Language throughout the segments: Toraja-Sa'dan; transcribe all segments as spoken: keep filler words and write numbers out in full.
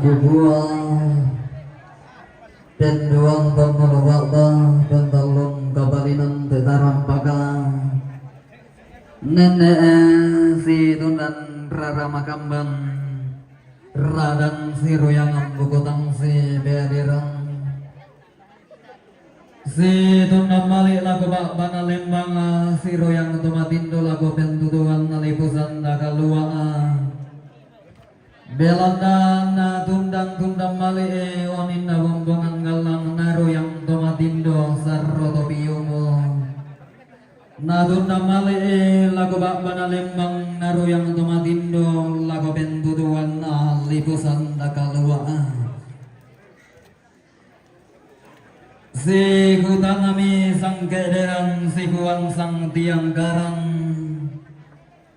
Buah penduang pemuluh ba'ba, pentallung kabalinan tetarampaka. Nene'e si tundan rara makambang, radang si ruyang bukutang si beadirang. Si tundan mali' lako ba'bana lembang, si ruyang tomatindo lako pentutuan lipusan takalua. Belandana tundang-tundang mali'e oninna bombongan ngallang naruyang tomatindo sarro topiumu. Natundang mali'e lako ba'bana lembang naruyang tomatindo lako pentutuanna lipusan takalua. Sikutanami sangkederan sikuangsang tiang karang.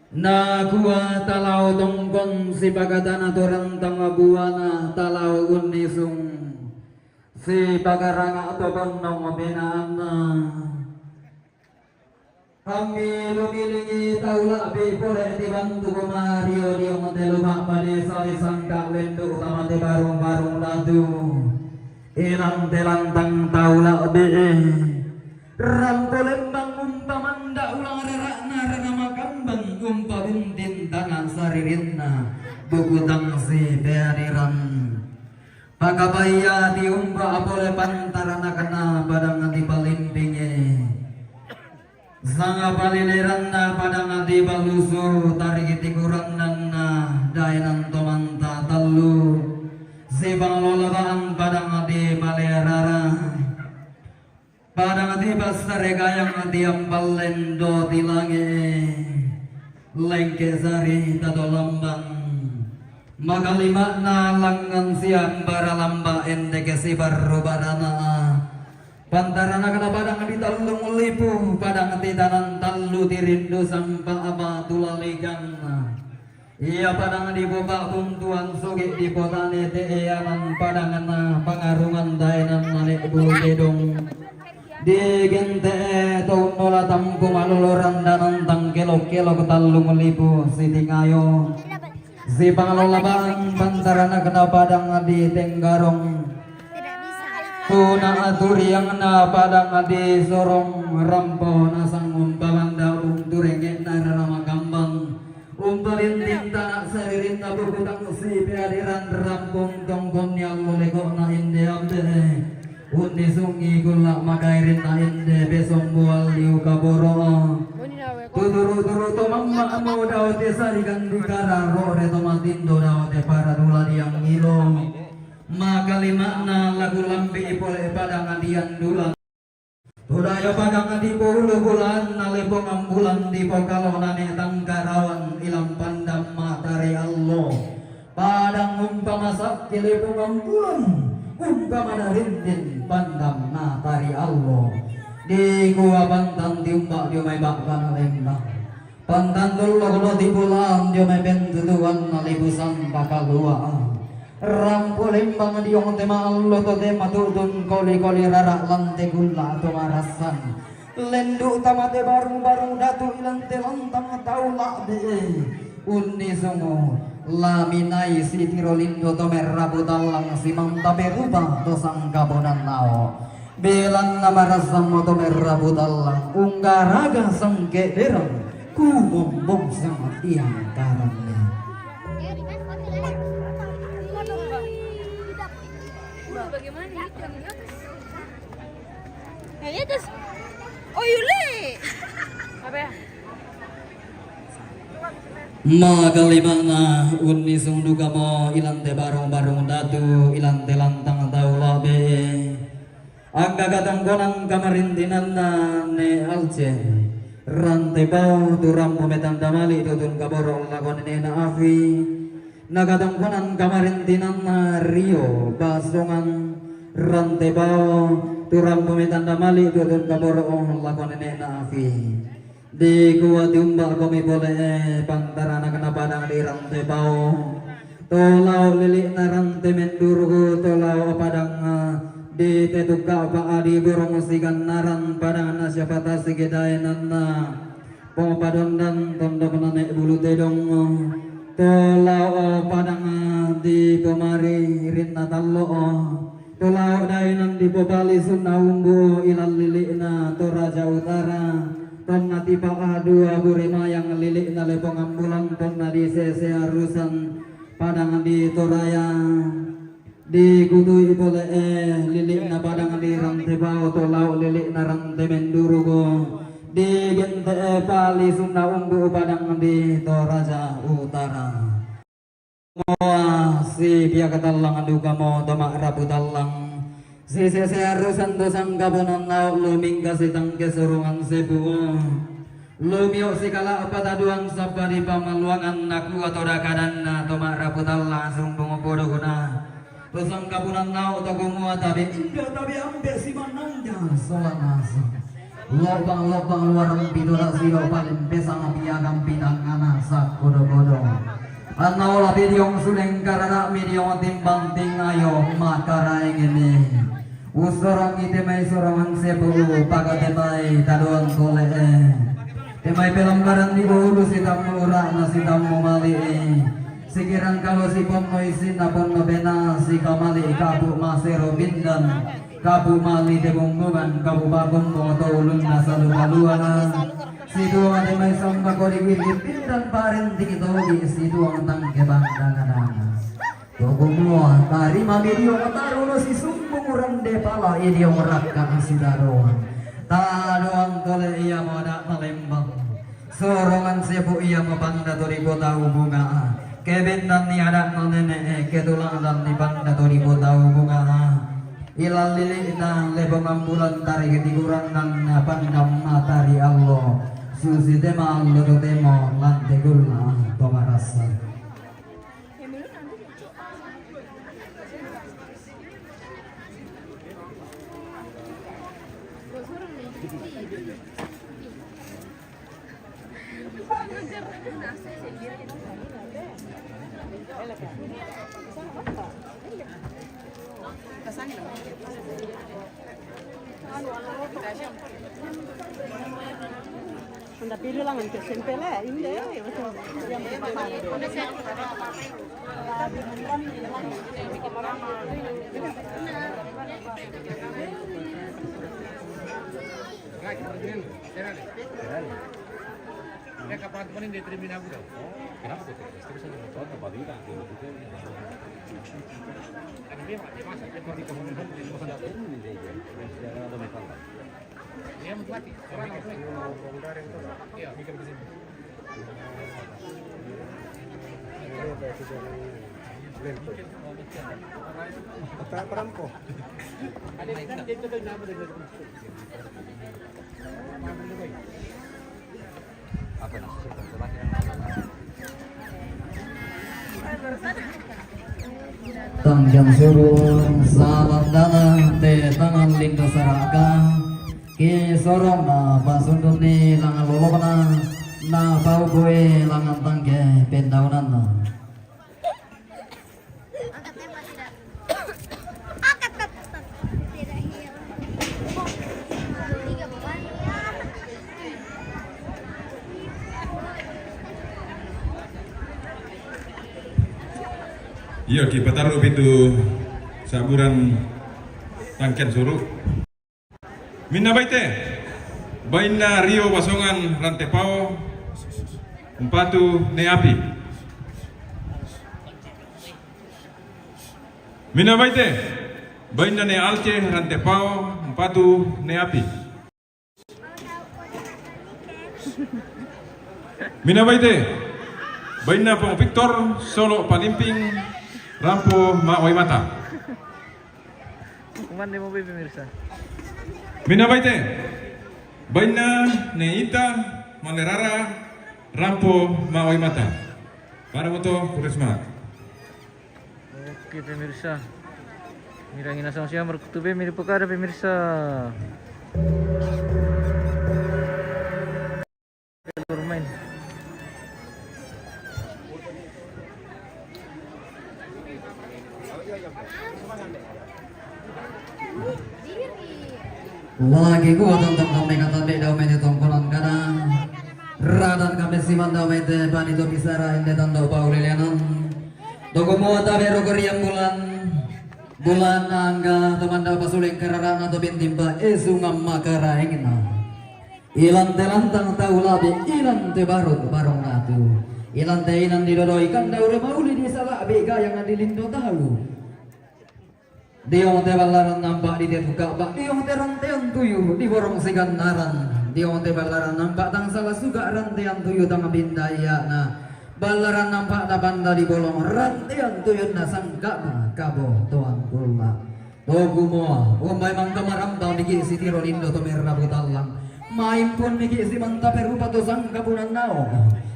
Nakua talao tongkon sipakatana torantang buana talao unnisung sipakaranga toponnong penaanna. Kami lumilingi tau la'bi pole tibantu kumario diong telu ma'bade sali sangka lendu tamate barung-barung datu. Ilang telantang tau la'bi. Rampo lembang umpamanda ulang rera'na rana makambang umpabintin tana saririnna bukutang si peadiran. Pakabaya tiumba pole pantaranakna padang dipalimpingi. Sanga palileranna padang dipalusu tarigi tikurannanna daenan tomanta tallu. Sipanglola ba'ang padang dipalerara. Padang tipassare gayang tiampallendo tilange. Lengke sari tato lambang. Makalima'na langngan siambara lamba endeke sibarru barana. Pantaranakna padang ditallung lipu, padang titanan tallu tirindu sampa apa tulaliganna. Iya padang dipopa buntuan sugi dipotane te'eanan padanganna pangarungan daenan nane bulu tedong. Digente'e to unnola tampu maloloran danantang kelok-kelok tallung lipu sitingayo. Sipangalola ba'ang pantaranakna padang ditenggarong. Tuna aturiangna padang disorong rampo nasang umpamanda unturenge'na rarama kambang. Umparintinta saririnna bukutang si peadiran rampung tongkon niallo leko'na inde ambe. Unnisungi kulla makairinna inde pesombual liu kaboro. Tuturu-turu to mamma'mu dao te sarikan dikara ro're to matindo dao te paradula diangngilo. Makalima'na laku lambi pole padang diandula. Tudayo padang dipulu bulan, nalepongan bulan dipokalo nane tangkarawan ilang pandam matari allo. Padang umpama sakke lepongan bulan, umpama darindin pandam matari allo. Dikua pantan tiumba dio mai ba'bana lembang. Pantan tullo kono tipulang dio mai pentutuan nalipusan pakalua. Rampo lembang diong tema allo to tema tutun koli-koli rara lante gulla to marasan. Lendu tamate barung-barung datu ilante lantang tau la'bi. Unni sungu laminai sitiro lindo to merrabu tallang simanta peruba to sangkabonan nao. Belanna marassammo to merrabu tallang, unggaraga sangke'derang, kumombong sangat tiang karanne. Bagaimana itu? Yang di atas. Oh, Yuli. Apa ya? Makalima'na unni sundukamo ilante barung-barung datu, ilante lantang tau la'bi. Angka katongkonan kamarintinanna Ne Alce, rante pao tu rampo metanda mali tutun kaboro lako nene'na Afi. Nakatongkonan kamarintinanna Rio Basongan, rante pao tu rampo metanda mali tutun kaboro lako nene'na Afi. Dikua tiumba komi pole, eh, pantaranakna padang di rante pao. To lao lili'na rante menduruku, to lao padang, eh, di tetukka pa adi burung sigannaran padang na siapa tasigi daenanna. Pong padondang tondok nane bulu tedong. To lao' padang di pomari rinna tallo', to lao' daenan di popali sunna umbu ilallili'na Toraja Utara, tonna tipa' dua bure mayang lili'na Lepong Ambulan tonna di sese arusan padang di Toraya. Dikutui pole'e lili'na padang di Rantepao to lao' lili'na Rante Mendurugo, digente'e pali sunna umbu padang di Toraja Utara. Mua si pia katallang dukamo to ma'rapu tallang. Si sese arusan to sangkaponan lao' lumingka sitangke sorongan sepuo. Lumio' sikala' pataduan sabba di pamaluangan nakua to dakadanna to ma'rapu tallang sumbung podoguna. To sangkaponan lao' to kumua tabe' indo' tabe' ambe' simannanja sola nasa. Lobang-lobang luarang pitola silo paling pesang piagang pitangana sakkodo-kodo. Annaola pidiong suleng karara midiong timbang tingayo makaraeng ini. Usorong ite mai sorongan sepuo pagatemai tadoang tole'e. Temai pelambaran di ulu sitammu ura'na sitammu mali'i. Sikirang kalo siponno isinna ponno bena sikamali kapu masero bindan. Kapu mali te bumbungan kapu pakummo to ulunna salu kaluana. Situang temai samba kodi giri bindan parentiki togi situang tangke bandana-dana. Toko mua tarima midiong taruno sisumbung rande pala idiong rakka sitadoang. Tadoang tole ia moda malembang. Sorongan sepu ia mapanda to di kota Ubunga. Kebendan ni adat no nene, ketulangan ni panda to di kota Ubunga. Ilallili na Lepong Ambulan tari ketikurangan pandam matari allo. Susi tema allo to temo lante gula pemarasa. Anda pilih langan ke sempele, inde, macam yang Tang jang suru salandana te tangan lindo saraka. Ki sorong na pasundun ni langan lolokna na pau kue langan tangke pendaunanna. Iyo, kipataru' pitu saburan tangken suru'. Minna baite, bainna Rio Basongan Rantepao, umpatu ne api. Minna baite, bainna ne Alce Rantepao, umpatu ne api. Minna baite, bainna Pong Victor Solo Palimping, rampo ma' wai mata. Kuman demo be pemirsa. Minna baite, bainna ne Ita Malerara, rampo ma' wai mata. Pada moto, Purisma. Oke pemirsa, mirangi nasang siang berkutube miri pokada pemirsa. Bermain. Lagi kuat untuk kami kata beda main tongkonan kadang. Radan Mesi manda mete pani to bisara ende tando paulelenan. Toko mua tabe roko riam bulan. Bulan angga to manda pasuling kararana to bintimba esu ngamma karaengna. Ilan te lantang tau labe, ilan te barong, barong natu. Ilan te inan di dodoi kandau re mauli di salabe gayang di lindo tau. Diong te ballaran nampak di te tukak bak, diong te rantean tuyu di borong sigannaran. Diong te ballaran nampak tang salah suka rantean tuyu tang bindayana. Ballaran nampak tapanda di bolong rantean tuyunna sangkakna kabo toan kulla. Toku moa, umbai mangka maramba miki sitiro lindo to merrabu tallang. Maimpun miki simanta perupa to sangkapunan nao.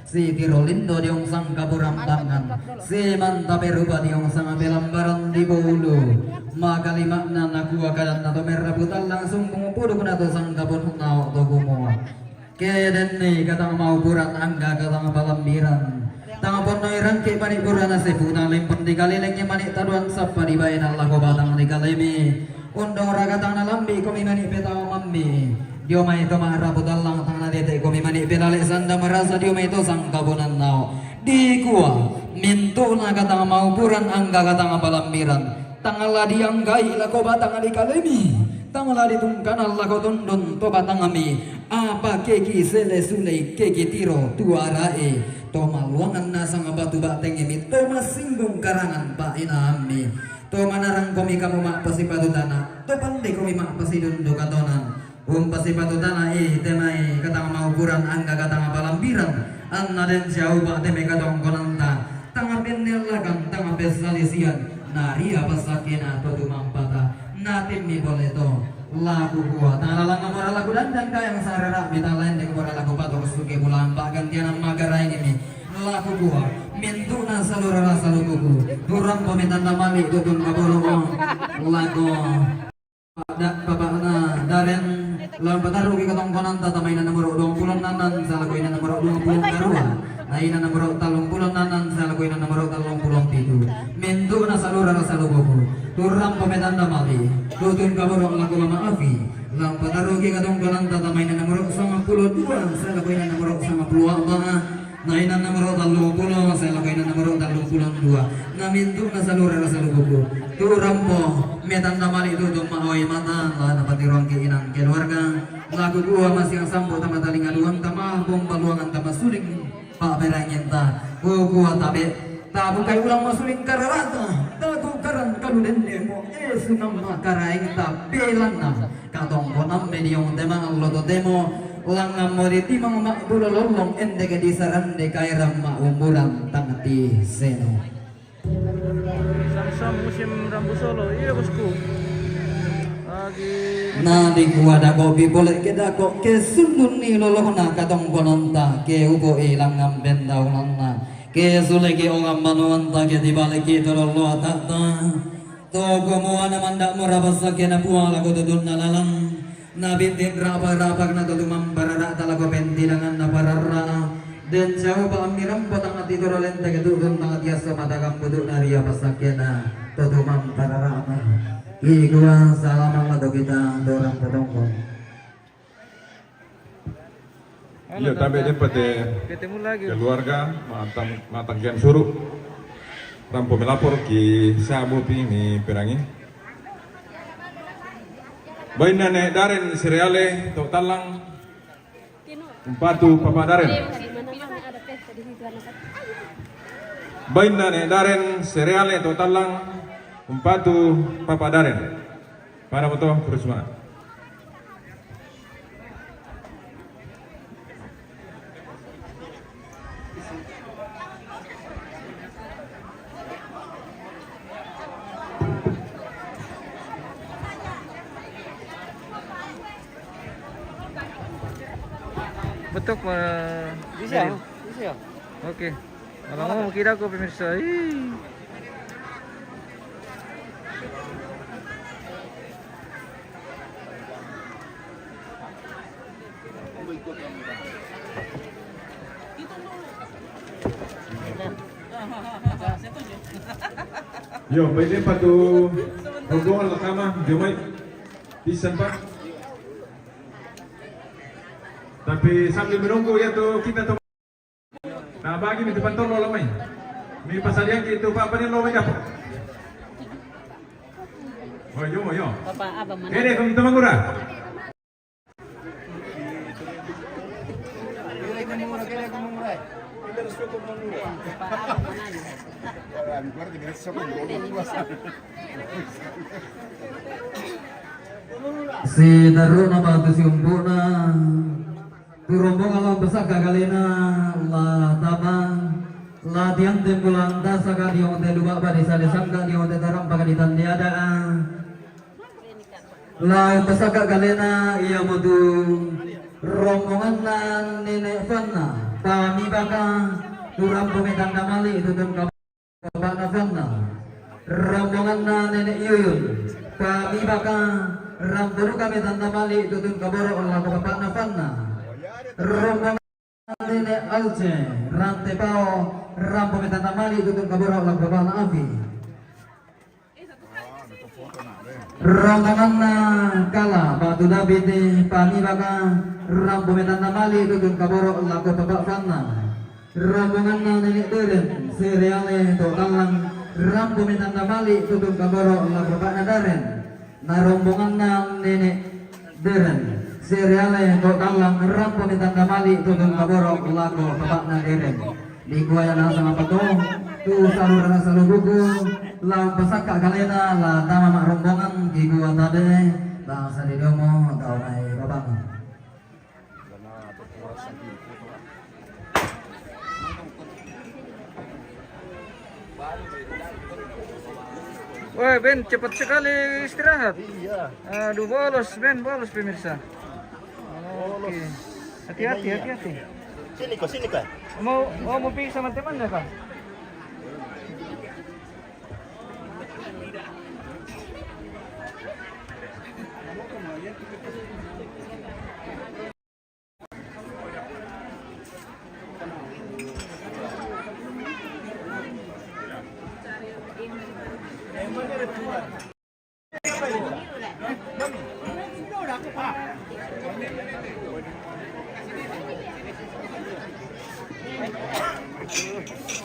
Sitiro lindo diong sangkapurambangan. Simanta perupa diong sanga pelambaran di bolu. Maka limakna nakua kadanna to merrabu tallang sumbung pudukna to sangkapunan nao toku moa. Ke denni katang maupuran angga katang palambiran. Tang ponnoi rangke mani burana sepu tang limpen di kalilengi mani taduan sappa di baena lako batang di kalemi. Undong raga tang nalambi komi mani petau mammi. Dio mai to ma'rapu tallang tang nadete komi mani pelale sanda marasa dio mai to sangkabunan nao. Dikua, mintu'na katang maupuran angga katang palambiran. Tang la dianggai lako batang di kalemi. Tang la ditungkanan lako tundun to batangmi. Apa keki sele sulei keki tiro tuarae. To maluangan nasang batu batengemi to masinggung karangan painami. To manarang komi kamu ma'pasipatu tana. To pande komi ma'pasidundu katonan. Umpasipatu tana i temai katang maupuran angga katang palambiran. Anna den siaupa teme katongkonanta. Tanga pennellakan tanga pessalisian. Naria passakkena to tumampata. Natimmi pole to. Laku kua, tala langa mora laku dandan kayang sarara, mita lain dek mora laku patok suke bulan pak gantian amma garai ini. Laku kua, mintu'na salura rasa lukuku. Turang pemitan mali tutun kabolo. Laku. Pada bapakna daren lawan pataru ki katongkonan tata mainan nomor dua puluh nanan salaku inan nomor dua puluh karua. Nah, inan nomor tallung puluh nanan salaku inan nomor tallung puluh pitu. Mintu'na salura rasa lukuku. Turang pemitan mali. Tutun kaboro laku mama afi. Lampataru ki katongkonan tata mainan nomor sanga puluh dua, salaku inan nomor sanga puluh apa. Na inan nomor tallung puluh, salaku inan nomor tallung puluh dua. Na mintu'na salura rasa lukuku. Turampo, metan na mali tutu maoi mata, la napatiruangki inan keluarga. Laku kua masiang sampo tama talinga duang tama bomba luangan tama suling. Pa'berangenta, kukua tabe, tabukai ulang masuling kararata, taku karan kalu dendemo, eh, sunamma karaengta, belanna, katongkonammi diong tema allo totemo, langammo ditimang ma'bulo lollong endeke disarande kaerang ma'umuran tang tiseno. Sam-sam musim rambu solo, iya bosku. Lagi. Na dikua dako bibole ke dako ke sundunni lolona katongkonanta ke upo ilangan bendaunanna ke suleki ongan manuanta ke tibaleki tololo atata. Toko muana mandak mora pasake na puang lako tutunna lalang. Nabitin rapak-rapak na to tumamparara talako pentidangan na parara. Den siaupa ammirampo tangati toro lenteke tu'tun tangati asso matakamputu naria pasakena to tumamparara. Ikua salama mato kita dorang potongko. Iyo, tabe cepat ya. Ketemu lagi. Keluarga, matang, matang kian suru. Rampo melapor ki sabu pi mi perangi. Bainna ne daren sereale to tallang. Umpatu papa daren. Bainna ne daren sereale to tallang. Umpatu papa daren. Pada moto terus mana? Betok, eh, bisa, Beril. Bisa. Oke. Kalau mau kira aku pemirsa. Ih. Yo, pwede pa tu rombongan lakama, jomai. Bisan pa. Tapi sambil menunggu ya tu, kita tu. Na bagi mi tu pantolo lo mai. Mi pasadian ki tu pa panin lo mai dapo. Oyo, oyo. Papa, apa mana? Kede kami tamangura. Si daru na batu si umpuna. Tu rombongan la pesaka kalena la tama la tiang tembulan tasaka diong te luba badi sade sangka diong te taram paka di tande ada. La pesaka kalena ia mutu rombongan na nenek Fanna pami baka tu rampo metan damali tutun ka Bapakna Fanna. Rombonganna Nenek Yuyun. Pami baka rampo duka metan damali tutun ka borok lako bapakna Fanna. Rombongan Nenek Alce, Rante Pao, rampo metan damali tutun ka borok lako bapakna Afi. Rombonganna Kala, Batu Dabi te, pami baka rampo metan damali tutun ka borok lako bapak Fanna. Rombonganna Nenek Deren, Sereale to Tallang, rampo metan damali tutun ka borok lako bapakna Daren. Na rombonganna Nenek Deren, Sereale to Tallang, rampo metan damali tutun ka borok lako bapakna Deren. Di kuaya na sama pato, tu salurana salubuku, la pesaka kalena, la tama ma rombongan, di gua tade, bangsa di domo, tau nai babang. Wah, Ben, cepat sekali istirahat. Iya. Aduh, bolos, Ben, bolos, pemirsa. Oke. Hati-hati, hati-hati. Sini kau, sini kau. Mau, oh, mau pergi sama temannya kah?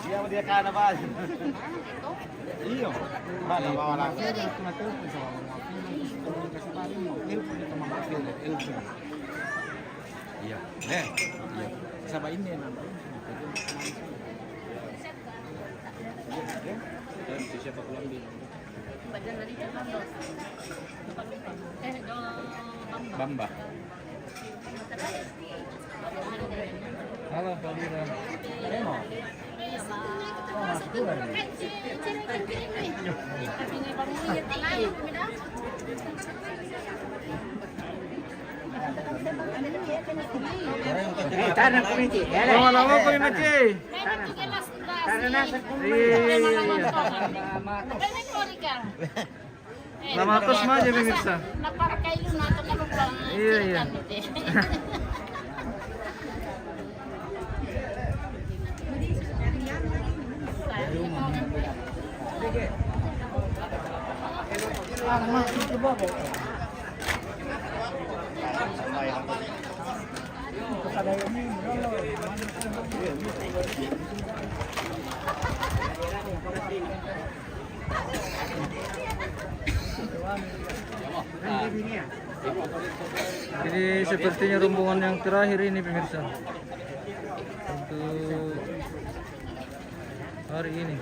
Iya, dia kana ba. Iyo. Mana bawa langsung. Iya. Eh. Iya. Siapa ini namanya? Siapa pulang di? Bamba. Halo, Pak Lurah. Eh, tanah komiti, ya, lah. Lama-lama komiti. Iya, iya, iya, iya. Lama terus mah aja, pemirsa. Iya, iya. Ini sepertinya rombongan yang terakhir ini, pemirsa, untuk hari ini.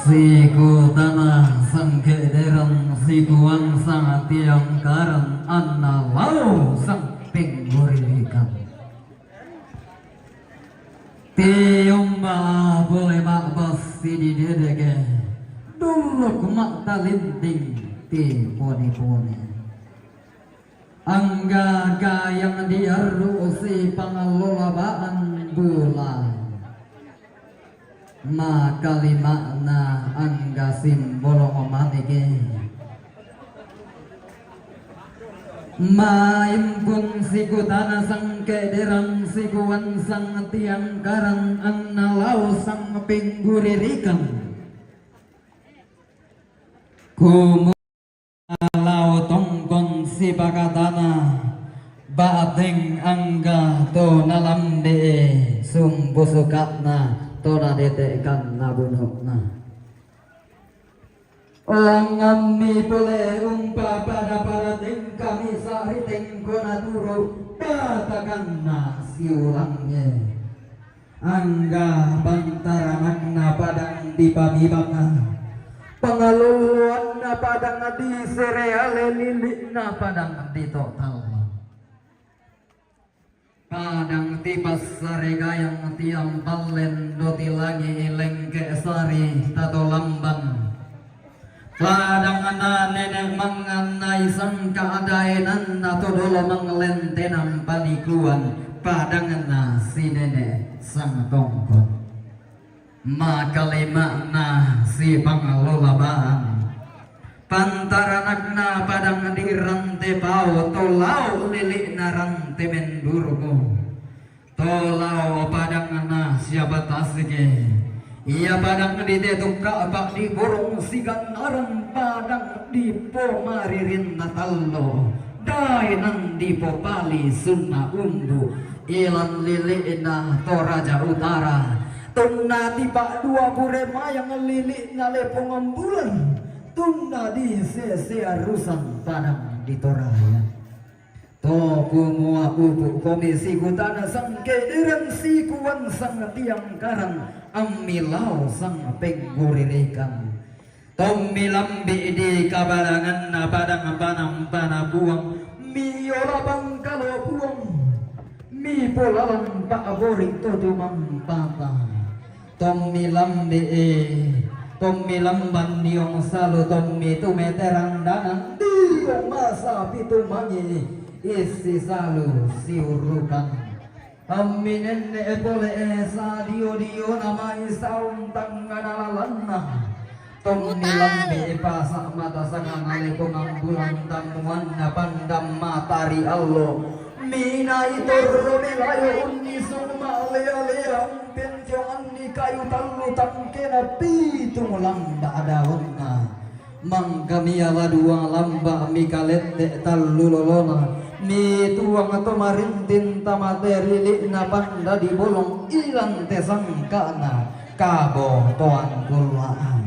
Siku tanah sangke dereng, siku wansang tiang karang, anna lau sang penggurilikan. Tiung ma bole ma bas sidi dedeke, duluk ma talinting ti poni-poni. Angga gayang dieru si pangalolabaan bulan. Makalimana angga simbolong manike. Maimpun siku tanah sangke dereng, siku wansang tiang karang, anna lau sang pengguririkan. Kumu Lau tongkon sipakatana, bateng angga to nalambe'e, sumpusuka'na to nadete'kan nabunukna. Langngammi pole umpa pada-pada tengkami sa'ri tengko naturu' patakanna siulangnge. Angga pantaranakna padang dipamibaka, pangaloloanna padang di Sereale, lili'na padang di Total, padang tipassare gayang tiang pallen doti langi lengke sari tato lambang. Padangna nene' mangnganai sangka daenanna to dolo manglentenan panikuan, padangna si nene' sangtongkon. Makalima'na si pangalolabaan. Pantaranakna padang di Rante Pao, to lao lili'na Rante Menduruku. To lao padangna siapa tasike. Ia padang di tetukka pa di burung sigannaran padang di pomaririnna tallo. Daenan di popali sunna umbu. Ilan lili'na Toraja Utara. Tunna tipa dua pure mayang lili'na Lepongan Bulan. Tunna di sesea Rusan padang di Toraja. To kumua upu' komi siku tana sangke dereng siku wansang tiang karang ammi lao sang pengguririkan. Tommi lambi' di kabalanganna padang panampana Puang, miola pangkalo Puang, mipolalang pa'bori' to tumampata. Tommi lambi'i, tommi lamban diong salu, tommi tumeterang dangan diong masa pitu mangi issi salu siurukan. Ammi nenne' pole'e sadio-diona mai saung tangngana lalanna. Tommi lambi'i pasa' mata sangana Lepongan Bulan tammuanna pandang mata ri allo. Minai torro milayo unnisung ma'lea-lea. Pentionganni kayu tallu tangkena pitung lamba' daunna. Mangkamia la dua lamba' mikalette' tallu lolona. Mituang to marinting tamate ri li'na panda di bolong ilan te sangka'na kabotoan kulla'an.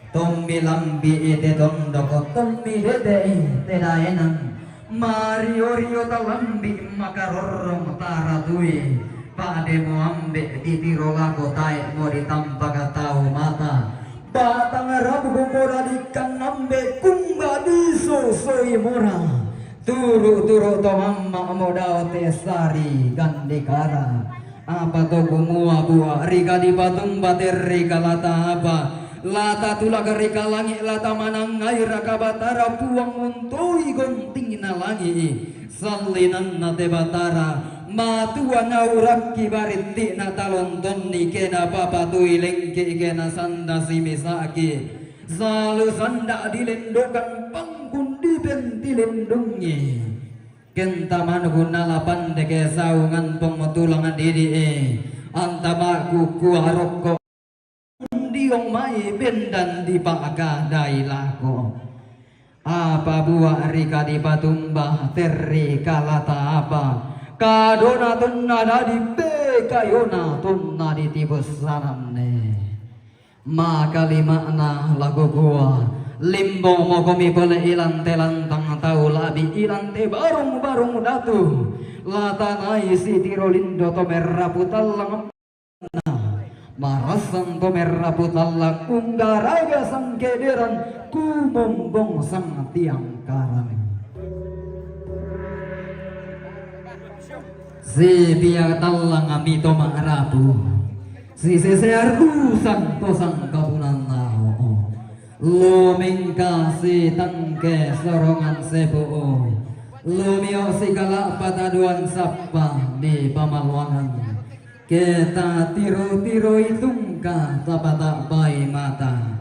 Tommi lambi'i te tondoko, tommi dete'i te daenang. Mario-rio talambi' makarorrong taratui, pa'demo ambe' ditiro lako tae'mo ditampaka tau mata. Batang rabu kuporadikkan ambe' kumba disosoi mora. Turu-turu to mamma'mo dao te sari gandekara. Apa to kumua bua rika dipatumba terrika lata apa? Lata tulak rika langi' lata manangngairaka Batara Puang untoi gontingna langi'i, sallinanna te Batara, matua naurakki baritti'na talontonni kena papatui lengki kena sanda simisa'ki, salu sanda dilendokan pangkun dipentilindungi. Kenta manu gunnala pandeke saungan pong tulang didi'e, antama' kukua rokko. Diong mai bendan dipa'kadai lako. Apa buah rika dipatumbah, terri kalata apa. Kadona tonna dadi, be kayona tonna ditibussananne. Makalima'na lakukua, limbo mokomi pole ilante lantang tau labi, ilante barung-barung datu, latanai sitiro lindo to merrapu tallang. Marassang to merrapu tallang, unggaraga sangkederan, kumombong sang tiang karang. Sipia tallang ami to ma'rapu, sisese arusang to sangkapunanna, o'o. Lumingka sitangke sorongan sepu'u, lumio sikala patadoan sappa di pamaluangan. Ke tatiru-tirui tungka tapata'bai mata.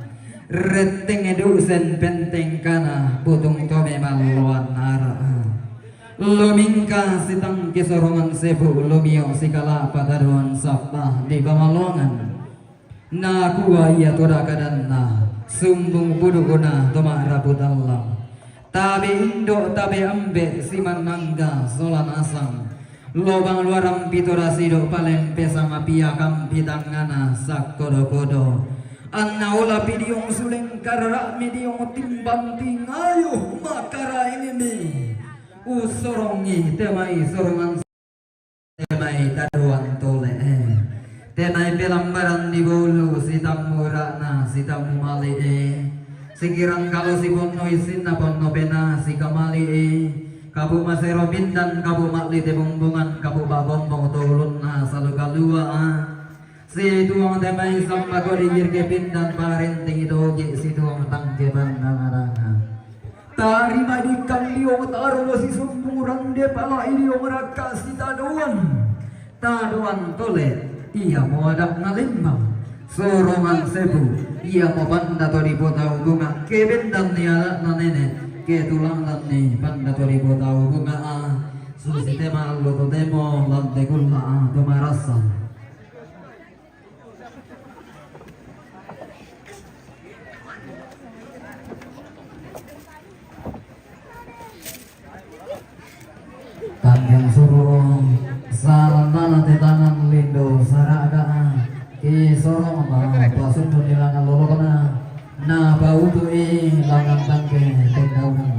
Retteng dusen penteng kana putung to memalloan ara. Lumingka sitangke sorongan sepu'u, lumio sikala patadoan sappa di pamaluangan. Nakua ia to dakadanna, sumbung pudukna to ma'rapu tallang. Tabe indo, tabe ambe, simannangga sola nasang. Lobang luarang pitorasido palempe sama pia kampi tangngana sakkodo-kodo. Anna ola pidiong suleng karara midiong timbang tingayo makara ini ni. Usorongi temai sorongan. Temai tadoan tole, eh. Temai pelambaran di bolu, sitammu ra'na, sitammu mali, eh. Sikirang kalo siponno isinna ponno pena, sikamali, eh. Kabu masero pindan, kabu ma'li te bumbungan, kabu babombong to ulunna, salu kalua, ah. Situang temai sampako di girke pindan, parenting doge, situang tangke pandangarana. Tarima dikang liong taro sisumbung rande pala iliong raka sitadoan. Tadoan tole, ia moadak ngalembang. Sorongan sebu, ia mo pandato di potau bunga, kebendan ni anak na nenek, ketulangan ni pandato di potau bunga, ah. Susi tema lo to temo, lante kulla, ah, to marasa. Tanggang suruh, salam bala te tangan lindo sarada, ki sorong ma, pasundu ni langan lolokona, na pautu i langan tangke tendaunan.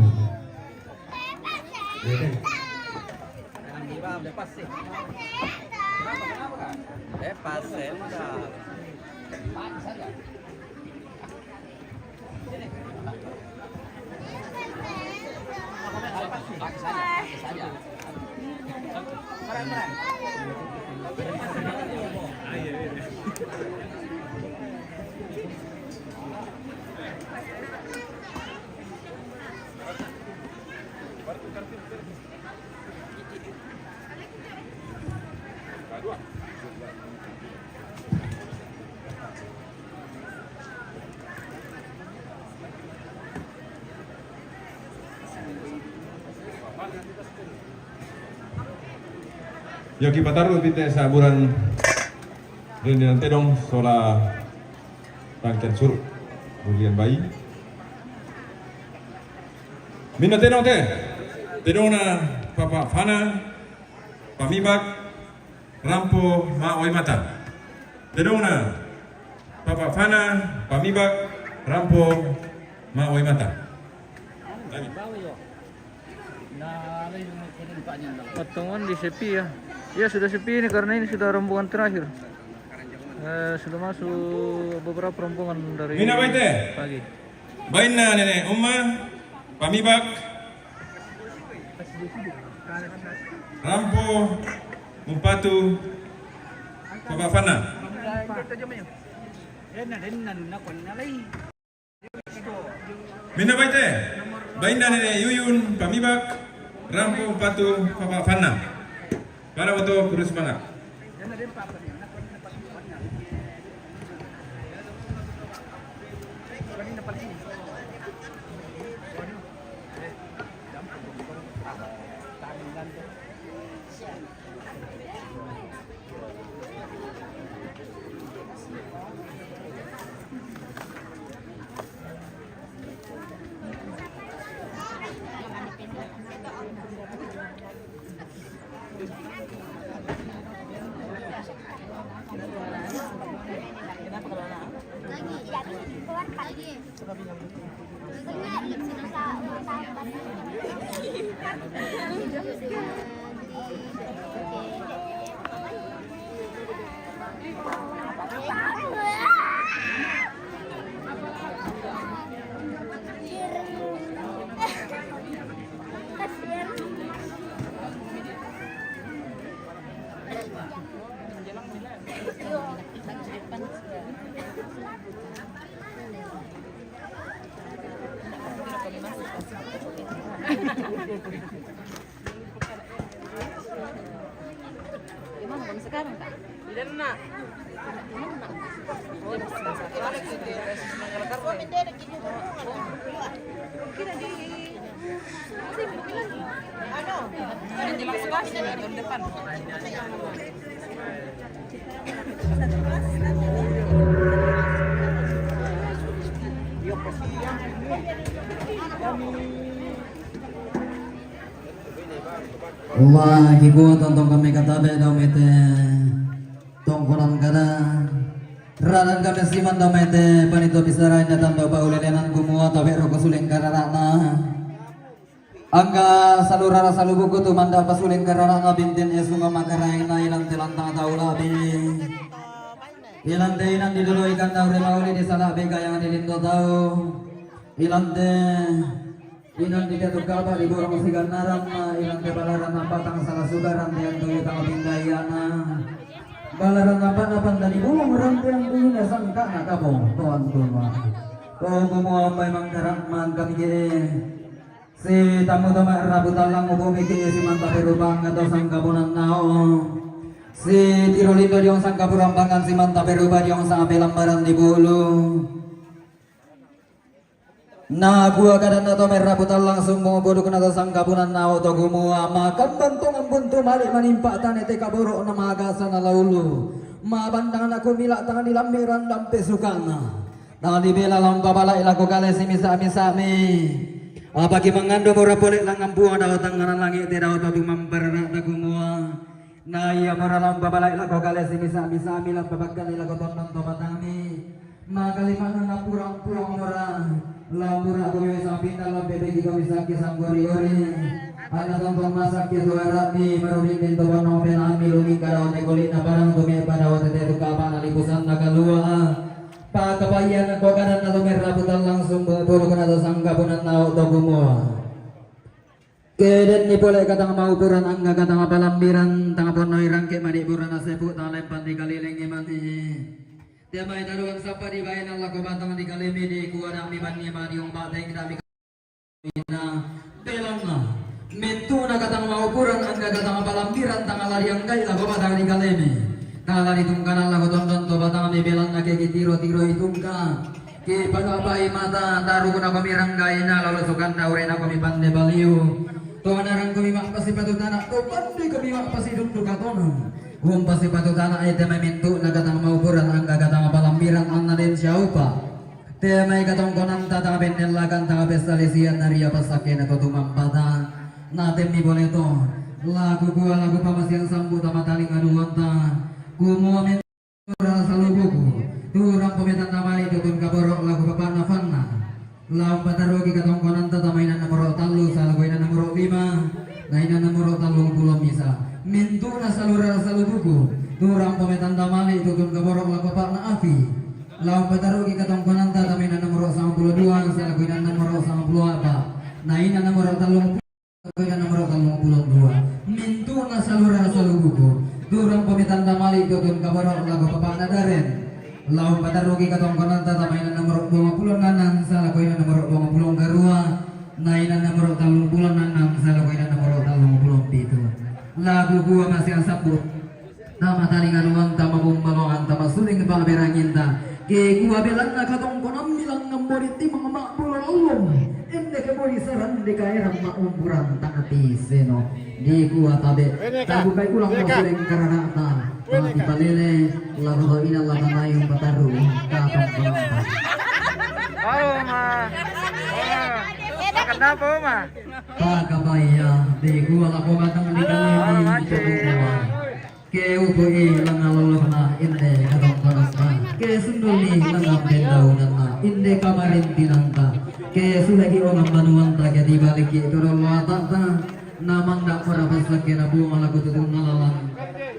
Yo, kipataru pite saburan rindinan tedong sola tangken suru. Kemudian bayi. Minna tedong te. Tedongna Papa Fana, Pamibak, Rampo, Ma'wai Mata. Tedongna Papa Fana, Pamibak, Rampo, Ma'wai Mata. Tanya. Potongan di sepi ya. Ya, sudah sepi ini karena ini sudah rombongan terakhir. Eh, sudah masuk beberapa rombongan dari Mina baite. Pagi. Bainna Nene Umma, Pamibak, Rampo, Umpatu, Papa Fana. Minna baite. Bainna Nene Yuyun, Pamibak, Rampo, Umpatu, Papa Fana. Para oto kurus manga. Gimana kamu sekarang, Kak? Tidak, Nak. Kita di Allah, kiku tongtong kami katabe dau mete tongkonan kada. Radan kami siman dau mete panito pisara inda tandau paulelenan kumua tabe roko suling kararana. Angga salurara salubuku tu manda pasuling kararana bintin esunga makaraina ilan telantang tau labi. Ilan teinan di dulu ikan tau remauli di salah bega yang di lindo tau. Ilan te inan di ketuk kapa di burung sigan naran na ilan te balaran na patang salah sugaran te antu itang pinggayana. Balaran na panapan dari burung ran te antu ina sangka na kapo tuan tuma. Kau kumu ambai mangkarak mangkami ke. Si tamu tama rabu talang ubu miki si manta perupa angga to sangkabunan nao. Si tiro lindo diong sangkaburan pangan si manta perupa diong sangapelambaran di bulu. Na gua kadan na to merah putar langsung mau boduk na to sangkabunan nao to gumua makan bantungan buntu malik manimpa tane te kaboro na magasa na laulu. Ma bandang na kumila tangan di lambe randam pesukana. Tangan di bela lampa balai lako kale si misa misa mi. Apa ki mangando mora pole langan buang dawa tangan langit te dawa tatu mampara na gumua. Na iya mora lampa balai lako kale si misa misa mi lampa bakale lako tondon to batami. Makalima na purang-purang mora. Lampura ko yo sapinda lampe begi ko misaki sanggori-gori. Ana tontong masak ya tuara mi marudin din to bono pena mi lumi karaote koli na barang tumi pada wate te tuka apa na lipusan na kalua. Pakapaian ko kadan na tumer raputan langsung buru kena to sangkabunan nao to gumua. Keden ni pole katang maupuran angga katang palambiran tang ponoi rangke madi buran asepu tang lempan di kaliling imani. Tiamai taruan sapa di bayan Allah ko batang di kalimi di kuadang di bani madi ong bateng dami ina. Belonna mentuna katang maupuran angga katang palambiran tang lari anggai lako batang di kalimi. Tang lari tungkanan lako tondon to batang di belonna ke tiro-tiro itungka. Ki pagapai mata taru na komi ranggaina lalu sukan na urena komi pande baliu. Tuana rang komi mak pasi patu tana to pande komi mak pasi dunduk katona. Hum pasi patu tana ai te mai mintu na katang maupuran angga katang palambiran anna den siaupa. Te mai katong konan tata bendel lakan tanga pesta lisian naria pasake na to tumampata. Na temi boleto. Lagu gua lagu pamasian sambu tama taling aduanta. Kumua men Salubuku, turang pametan tamali tutun kaborok lagu papanna fanna. Laung pataruki katongkonanta tamainan nomoro tallu salaguinan nomoro lima. Nainan nomoro tallung pulo misa. Mintuna salura salubuku, turang pametan tamali tutun kaborok lagu papanna api. Laung pataruki katongkonanta tamainan nomoro sangpulo dua salaguinan nomoro sangpulo apa. Nainan nomoro tallung Koina nomoro tallung pulo dua. Mintuna salura salubuku. Turang pametan tamali tutun kaborok lagu papanna daren. Laung pataruki katongkonanta tamainan nomoro dua pulo nanang salaguinan nomoro dua pulo karua. Nainan nomoro tallung pulo nanang salaguinan nomoro tallung pulo pitu. Lagu gua masih asaput. Tama talinganuan tama bumbalongan tama suling paberanginta. Ke kua belanna katongkonan bilang ngambori timang mak pulo ulung. Ende ke bori sarande kaerang mak umburan tangati seno. Di kua tabe tabu kai ulang mo suling karanata. Tati palele lagu ina latanai umpataru katongkonanta. Halo ma. Kenapa ma? Pakabaya di kua lako batang di kami di. Ke upu i langa lolokna inde katongkonanta. Ke sunduli langa bendaunanna. Inde kamarintinanta, ke suleki ongang banuanta ke tibaliki turun loatata, namanda para pasakena buma laku tutun nalalang,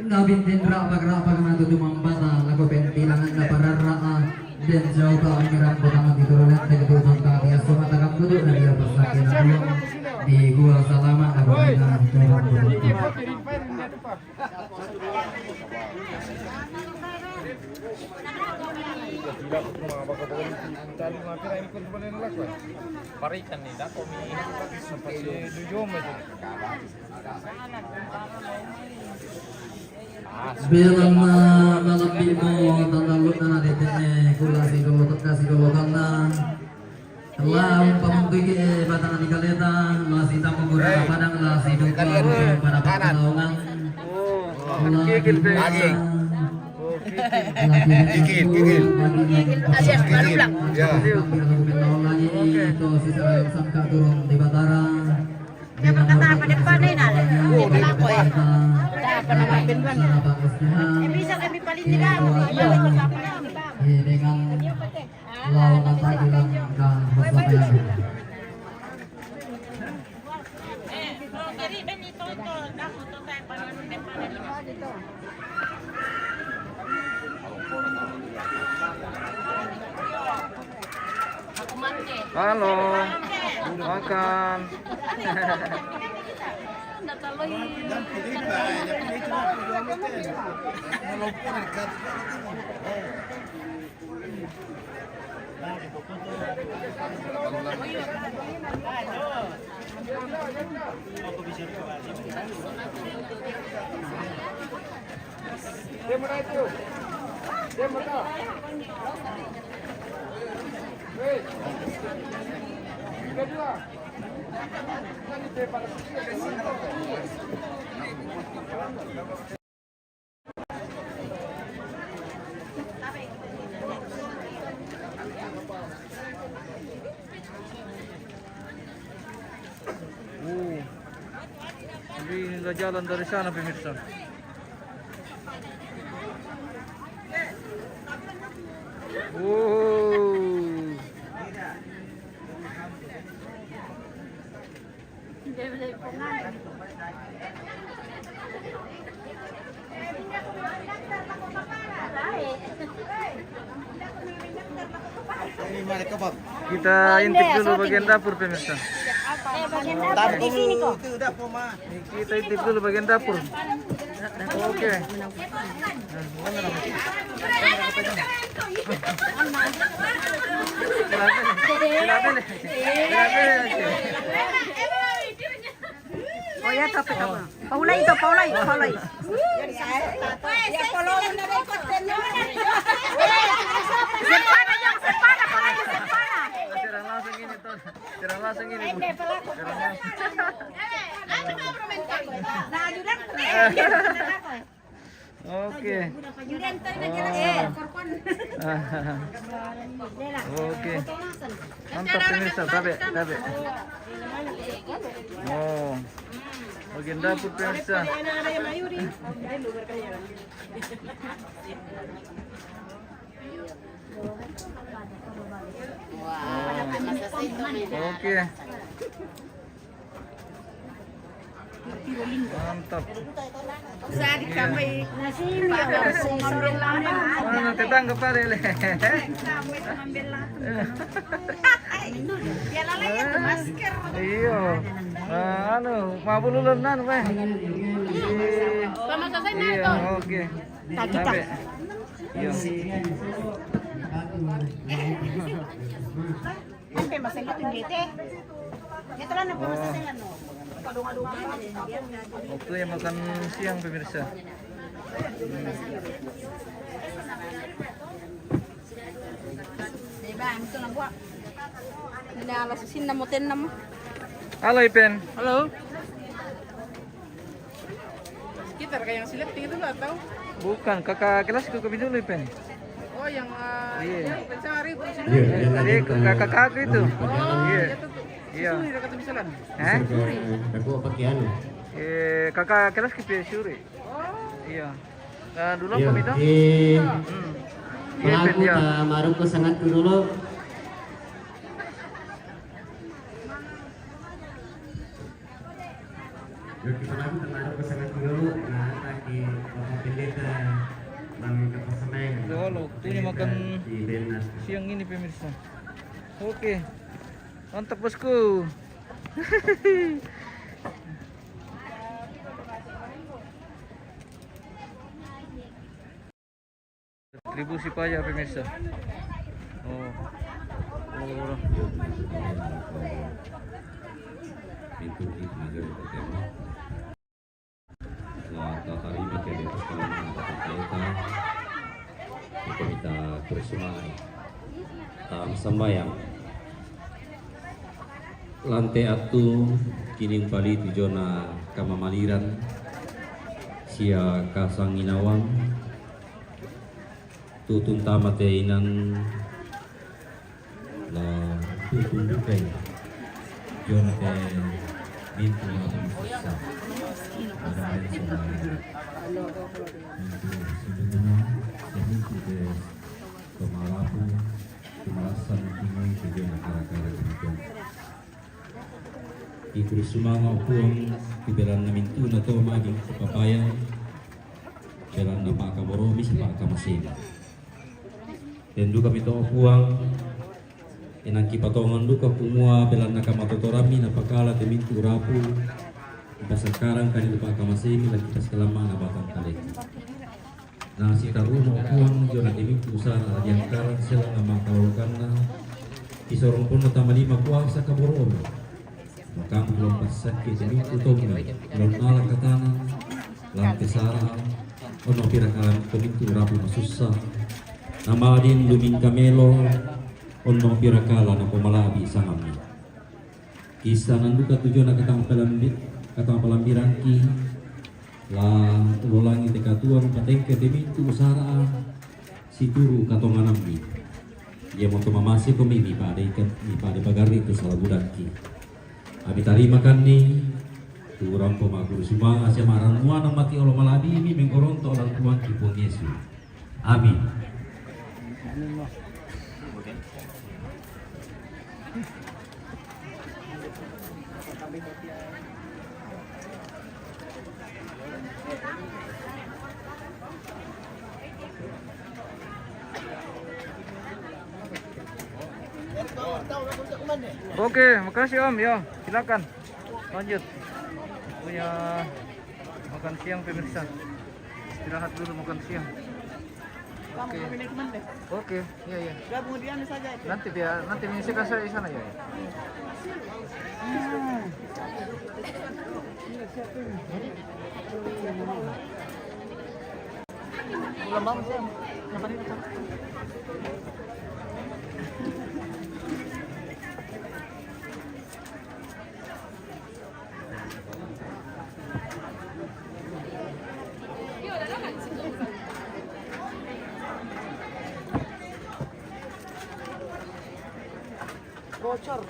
nabintin rapak-rapak na tutu mambata laku pentilangan na pararraa, dan jauh ka menyeram petang di turun lente ke tutun tati asuma takam tutu na dia pasakena buma, di gua salama laku na turun tutu. Parikan ni, dako mi. Bilang na malam bimo tanda lut na di tene kula si dolo teka si dolo kanda. Telah umpama kuiki batang di kaleta, lasi tamu guna padang, lasi duka pada pangkalaungan. Lagi. Gigil, gigil. Asyik, baru bilang. Ya. Itu sisa sangka turun di Batara. Dia berkata apa depan ni nak? Oh, di depan. Dah, apa nama, Benduan? Eh, bisa kami paling tidak. Iya. Iya, dengan lawan apa bilang kang. Halo, makan. Oh. Jadi inilah jalan dari sana, pemirsa. Oh. Kita intip dulu bagian dapur, pemirsa. Eh, bagian dapur di sini kok. Kita intip dulu bagian dapur. Oke. Oh ya, tapi apa? Paulai itu, Paulai, Paulai. Sempana, yang sempana, Paulai, sempana. Tidak langsung ini, tuh. Tidak langsung ini. Tidak langsung. Nah, ajudan. Oke. Oke. Mantap, pemirsa, tabe, tabe. Oh. Bagian dapur, pemirsa. Wah, oke. Mantap. Mana tetangga pada le. Iya. Ah, anu, mau bulu lenan, weh. Iya, oke. Sampai. Iya. Kan pemasahe tinggi te. Ito lang ang pemasahe, no? Waktunya makan siang, pemirsa. Diba, ito na buwa. Hindi na alas six na mo, ten na mo. Halo, Ipen. Halo. Sekitar kayak yang silat tinggi dulu atau? Bukan, kakak kelasku kami dulu, Pen. Oh, yang, eh, iya, yang pencari itu sini. Iya, yang tadi ada kakak aku itu. Oh, iya. Iya. Suri dekat misalan. Hah? Aku pakai anu. Eh, kakak kelas kita Suri. Oh. Iya. Nah, dulu iya, kami itu. Iya. Hmm. Iya, Pen, iya. Pelaku tak marung ke sangat dulu. Ini makan siang ini, pemirsa. Oke. Mantap, bosku. Retribusi pajak, pemirsa. Oh. Oh. Itu di kemajuan pertama. Wah, tak tarima ke di pertama, tak tarima. Kita minta bersemangat. Tam sambayang. Lante atu kining pali tu jona kamamaliran sia kasanginawang. Tutun tama te inan la tutun bukai. Jona te mintu la susah. Ada lain sama. Mintu sebelumnya, mintu te pemalapu, pemalasan, mintu te jona kara-kara kemudian. Ikuri sumanga o Puang, ku belanna mintuna to magi papayan, belanna pakaboromi sipakamasemi. Den duka mito o Puang, inang kipatongan duka kumua belanna kamatotorammi napakala te mintu rapu, ipasakkarang kani pakamasemi lagi pasalamana batang taleki. Na sitaruna o Puang jona te mintu usara diangkaran selanga mangkalolokanna, isorong ponna tamalima kuasa kaboromi. Makampu lompat sakke te mintu tommi, lon ala katana, lante sara, ono pirakala te mintu rapu masussa, namadin lumingka melo, ono pirakala napomalabi sangammi. Kissa nanduka tujona katang palambi-, katang palambirangki, la ulolangi te katuang patengke te mintu usara, situru katonganammi. Ia moto mamase komi mi pada ikan, mi pada bagarri tu salabudangki. Ami tarima kanni, tu rampo maguru sumanga sia maran muana mati olo malabi mi mengkoronto olang tuangki Puang Yesu. Amin. Oke, makasih Om. Ya, silakan. Lanjut. Punya makan siang, pemirsa. Istirahat dulu makan siang. Oke. Oke, iya, iya. Nanti biar, nanti mengisi kasih di sana, ya. Bocor.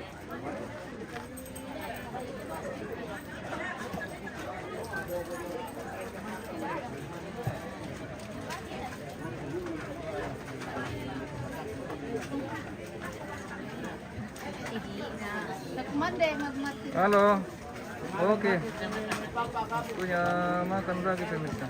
Halo. Oke. Punya makan lagi, pemirsa.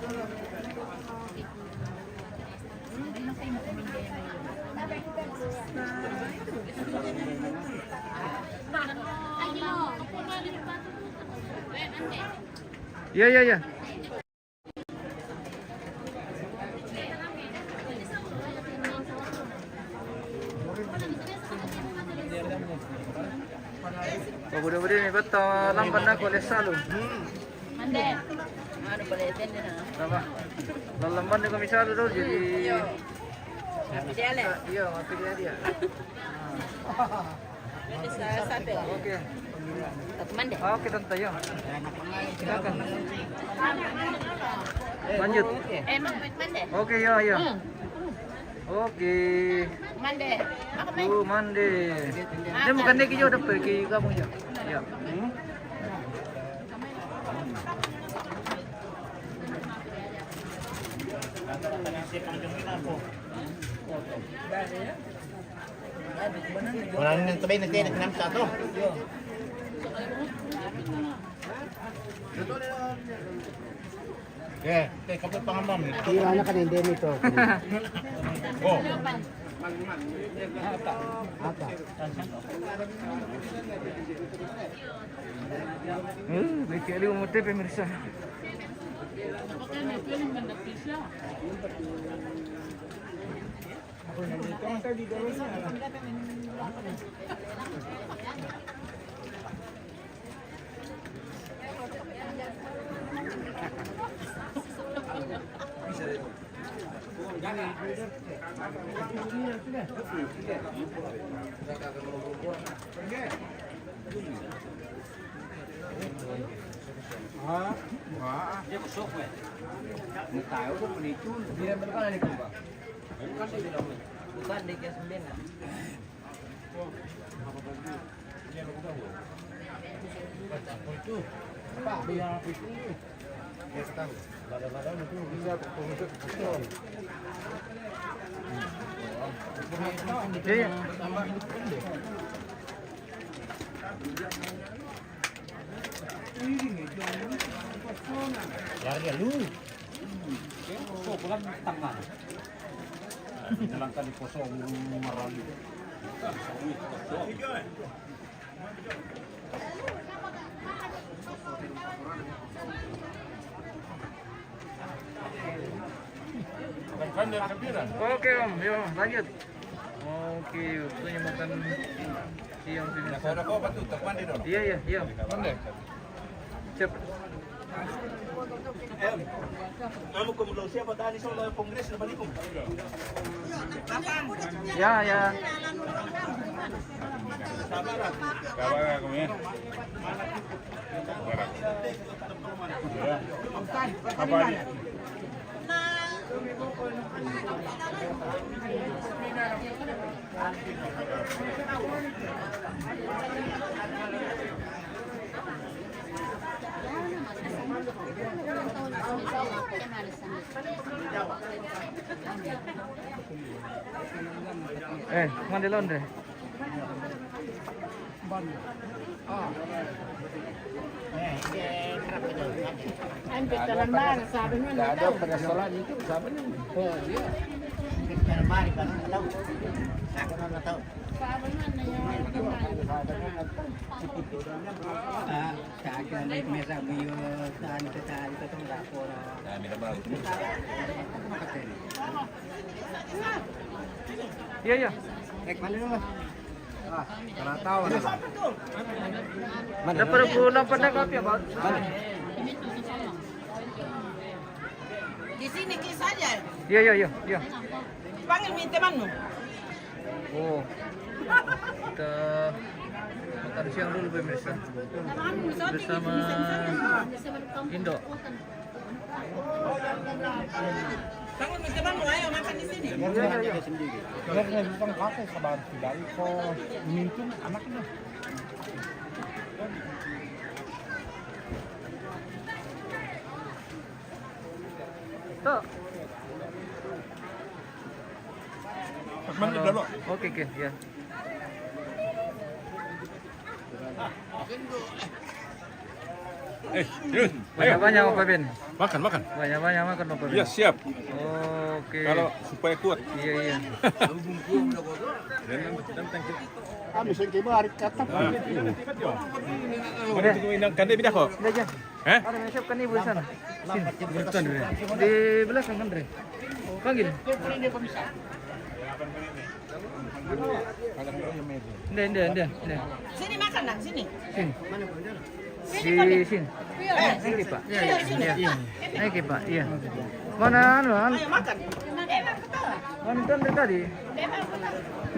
Iya, iya, iya. Pabuda-buda ni betta lamban nako le salu. Mande. Anu pale tende na. Apa? Lamban nako misalu do, jadi. Iya, mati dia dia. Oke. Oke, tante, ya. Silakan. Lanjut. Oke, ya, ya. Oke. Mande. Aku main. Mande. Ini bukan dia, kita udah pergi kamu ya. Ya. Wala na nang tabay na tiyan, tinamsa to. Eh, te kape pangamam ni. Iya, anak kan endemi to. Oh. Apa? Eh, baik kali mau te pemirsa. Lari lu. Kosong, pulang tangan. Jalan kali kosong, marah lu. Oke, Om, yo, lanjut. Oke, waktunya makan siang sini. Iya, iya, iya. Siap. Amo como lo siapa tadi soal kongres na balikum. Ya, ya. Sabar, kami. Eh, mande londe. Ada restoran itu, siapa nih? Oh, iya. Ah, sa akin, may mesa, may, uh, saan ka, saan ka tong rapor, ah. Ah, may trabaho. Iya, iya. Mana? Dapat aku nampak dah kopi apa? Mana? Di sini, Ki, saja. Iya, iya, iya, iya. Panggil mi temanmu. Oh. Kita makan siang dulu, pemirsa. Bersama Indo. Panggil mi temanmu, ayo makan di sini. Iya, iya, iya. Biar saya bukan pakai sabar, tidak kok minum anaknya. Tuh. Mana dulu? Oke, oke, ya. Eh, terus. Banyak-banyak, Pak Ben. Makan, makan. Banyak-banyak makan, Pak Ben. Iya, siap. Oke. Kalau supaya kuat. Iya, iya. Dan, dan thank you. Kami sengke barik kata. Nah. Mana itu inang kande bidah kok? Udah, Jan. Eh? Ada yang siapkan ibu di sana. Sini. Di belakang, Andre. Panggil. Nde, nde, nde, nde. Sini makan, nak, sini. Sini. Di sini. Naik, Pak. Iya, iya. Naik, Pak. Iya. Mana anu, anu? Ayo makan. Mana tuan dari tadi?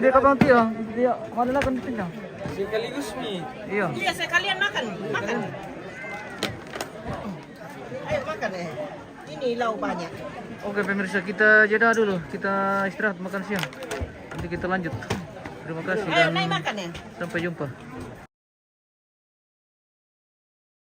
Dia kapan Tio? Dia mana lah kan pindah? Sekaligus mi. Iya. Iya, sekalian makan. Makan. Ayo makan, eh. Ini lauk banyak. Oke, pemirsa, kita jeda dulu. Kita istirahat makan siang. Nanti kita lanjut. Terima kasih. Ayo, dan naik makan, ya. Sampai jumpa.